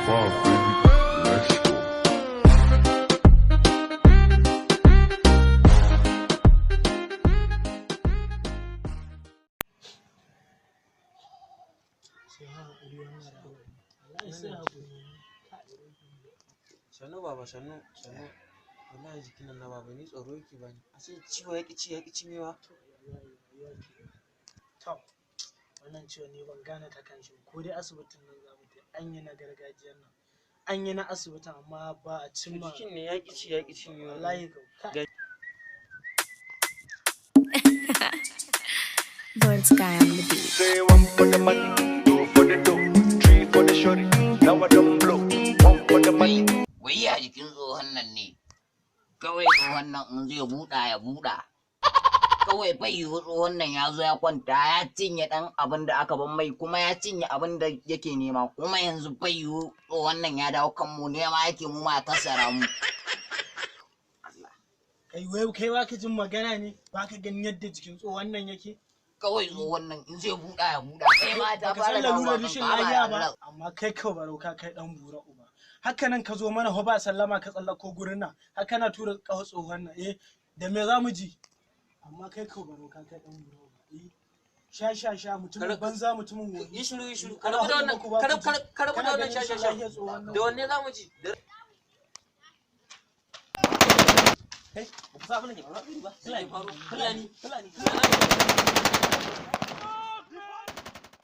5, baby. Let's go. Sai haƙuri wannan rayuwar. Wallahi sai haƙuri. Sannu baba, sannu, sannu. Wallahi jikin nan na baba ni tsoro yake bani. A ce ciwo ya ƙi ci ya ƙi cinyewa. To, ya za a yi, rayuwa kenan. To, wannan ciwon ni ban gane ta kan shi ba. Ko dai asibitin nan za mu tafi, an yi na gargajiyar nan, an yi na asibitin, amma ba a cimma. Jikin ne ya ƙi ci ya ƙi cinyewa. Wallahi kai. Bird Sky on the beat. Say one for the money, two for the dough, three for the shorty. Now I don't blow. One for the money. Wai ya jikin tsohon nan ne? Kawai tsohon nan in zai buɗa ya buɗa. Kawai bai yiwu, tsohon nan ya zo ya kwanta ya cinye ɗan abin da aka ban mai, kuma ya cinye abin da yake nema. Kuma yanzu bai yiwu, tsohon nan ya dawo kan mu, nema yake mu ma kasara mu. Kai, wai kai baka jin magana ne? Baka ganin yadda jikin tsohon nan yake? Kawai tsohon nan in zai buɗa ya buɗa, kai ma ta Baka fara san dawowa lalurar kan rashin kama lafiya ba. Allah. Amma kai kawai barau ka kai dan bura uba. Haka nan ka zo mana ho ba sallama, ka tsallako gurin nan, haka na tura kawo tsohon nan, eh, da me za mu ji? Amma kai kawai barau ka kai dan bura uba, eh, sha sha sha, mutumin banza, mutumin wofi. Yi shiru, yi shiru. Ka Ana rabu da hudu wannan, muku ba ka ku ji. rabu da Kana wannan ganin sha sha rashin sha. lafiyar tsohon nan. Da wanne za mu ji? Kai, ba ku sa abin da ke faruwa ba? Fulani, Fulani, Fulani.